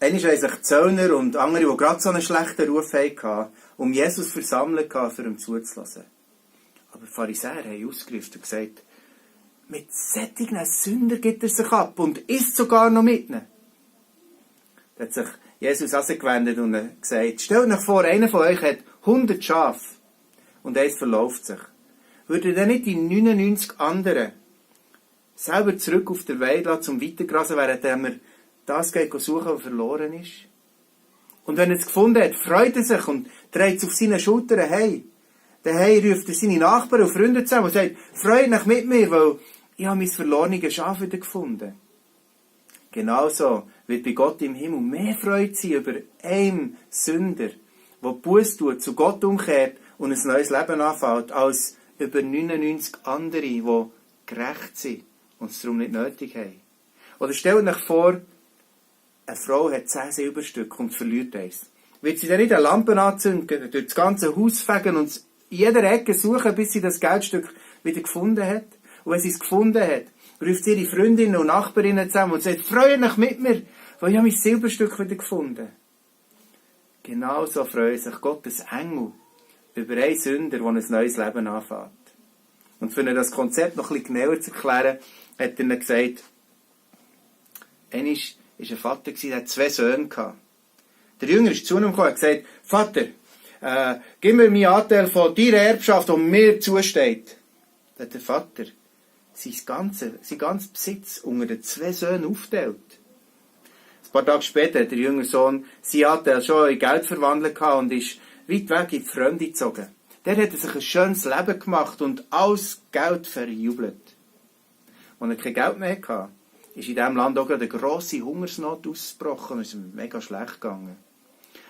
Einmal haben sich Zöllner und andere, die gerade so einen schlechten Ruf hatten, um Jesus versammelt, für ihn zuzulassen. Aber die Pharisäer haben ausgerufen und gesagt, mit solchen Sündern gibt er sich ab und isst sogar noch mit ihnen. Da hat sich Jesus angewendet und gesagt, stellt euch vor, einer von euch hat 100 Schafe und eins verläuft sich. Würde dann nicht die 99 anderen selber zurück auf der Weide lassen, zum Weitergrasen, während er das geht suchen, was verloren ist? Und wenn er es gefunden hat, freut er sich und trägt es auf seine Schultern heim. Daheim ruft er seine Nachbarn und Freunde zusammen und sagt, freut euch mit mir, weil ich habe mein verlorenes Schaf wieder gefunden. Genauso wird bei Gott im Himmel mehr Freude sein über einen Sünder, der Buße tut, zu Gott umkehrt und ein neues Leben anfängt, als über 99 andere, die gerecht sind und es darum nicht nötig haben. Oder stellt euch vor, eine Frau hat 10 Silberstücke und verliert eins. Wird sie dann nicht eine Lampe anzünden, durch das ganze Haus fegen und in jeder Ecke suchen, bis sie das Geldstück wieder gefunden hat? Und wenn sie es gefunden hat, ruft sie ihre Freundinnen und Nachbarinnen zusammen und sagt, freut euch mit mir, weil ich habe mein Silberstück wieder gefunden. Genauso freuen sich Gottes Engel über einen Sünder, der ein neues Leben anfängt. Und für das Konzept noch ein bisschen genauer zu erklären, hat er ihnen gesagt, einmal war ein Vater, der hatte 2 Söhne. Der Jünger ist zu ihm gekommen und hat gesagt, Vater, gib mir meinen Anteil von deiner Erbschaft, die mir zusteht. Da hat der Vater sein ganzen Besitz unter den 2 Söhnen aufgeteilt. Ein paar Tage später hat der jüngere Sohn seinen Anteil schon in Geld verwandelt und ist weit weg in die Fremde gezogen. Der hat sich ein schönes Leben gemacht und alles Geld verjubelt. Als er kein Geld mehr hatte, ist in diesem Land auch eine grosse Hungersnot ausgebrochen und es ist ihm mega schlecht gegangen.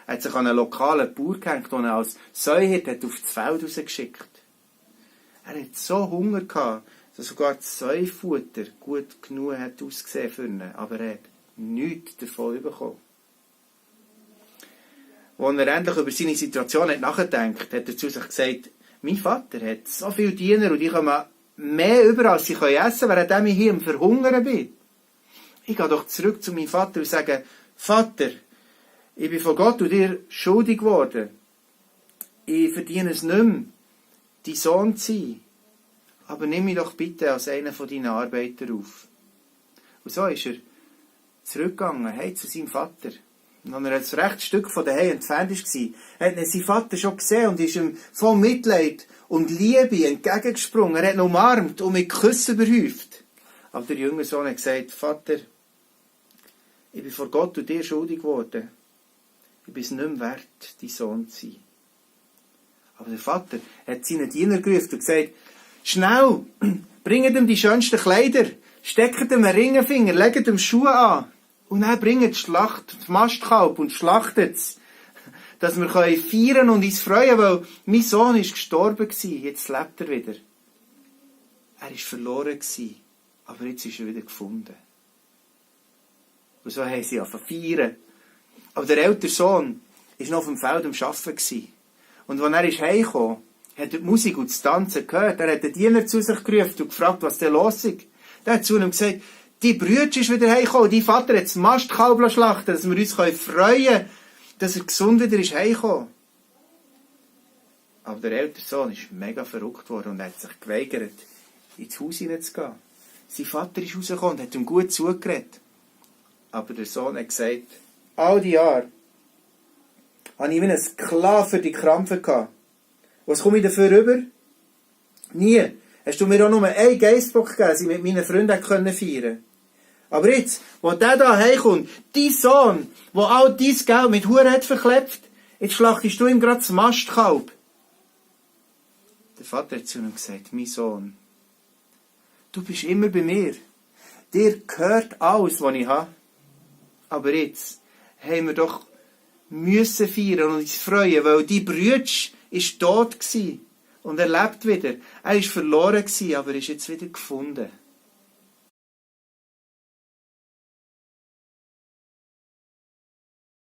Er hat sich an einen lokalen Bauer gehängt, den er als Säuhirt auf das Feld rausgeschickt. Er hatte so Hunger gehabt, dass sogar das Säufutter gut genug hat ausgesehen für ihn, aber er hat nichts davon bekommen. Als er endlich über seine Situation hat nachgedacht, hat er zu sich gesagt, mein Vater hat so viele Diener und die kommen mehr über, als sie essen können, während ich hier am Verhungern bin. Ich gehe doch zurück zu meinem Vater und sage, Vater, ich bin von Gott und dir schuldig geworden. Ich verdiene es nicht mehr, dein Sohn zu sein. Aber nimm mich doch bitte als einen von deinen Arbeitern auf. Und so ist er zurückgegangen, hey, zu seinem Vater. Und als er ein rechtes Stück von daheim entfernt war, hat er seinen Vater schon gesehen und ist ihm voll Mitleid und Liebe entgegengesprungen. Er hat ihn umarmt und mit Küssen überhäuft. Aber der jüngere Sohn hat gesagt, Vater, ich bin vor Gott und dir schuldig geworden. Ich bin es nicht mehr wert, dein Sohn zu sein. Aber der Vater hat seinen Diener gerufen und gesagt, schnell, bringt ihm die schönsten Kleider, steckt ihm einen Ringfinger, legt ihm Schuhe an und dann bringt die Mastkalb und schlachtet es, dass wir feiern und uns freuen, weil mein Sohn ist gestorben gewesen, jetzt lebt er wieder. Er ist verloren gewesen, aber jetzt ist er wieder gefunden. Und so haben sie angefangen zu feiern. Aber der ältere Sohn war noch auf dem Feld am Arbeiten gewesen. Und als er heimkam, hat er die Musik und das Tanzen gehört. Er hat den Diener zu sich gerufen und gefragt, was denn los ist. Der hat zu ihm gesagt, die Brütsch ist wieder heimgekommen. Dein Vater hat das Mastkalb schlachten, dass wir uns freuen können, dass er gesund wieder ist heimgekommen. Aber der ältere Sohn ist mega verrückt worden und hat sich geweigert, ins Haus hineinzugehen. Sein Vater ist rausgekommen und hat ihm gut zugeredet. Aber der Sohn hat gesagt, all die Jahre habe ich wie ein Sklave für die Krampfen gehabt. Was komme ich dafür rüber? Nie. Hast du mir auch nur einen Geistbock gegeben, dass ich mit meinen Freunden feiern konnte. Aber jetzt, wo der da heimkommt, dein Sohn, der all dein Geld mit Huren hat verklebt, jetzt schlachtest du ihm gerade das Mastkalb. Der Vater hat zu ihm gesagt, mein Sohn, du bist immer bei mir. Dir gehört alles, was ich habe. Aber jetzt haben wir doch müssen feiern und uns freuen, weil die Brütsch ist tot gewesen und er lebt wieder. Er ist verloren gewesen, aber ist jetzt wieder gefunden.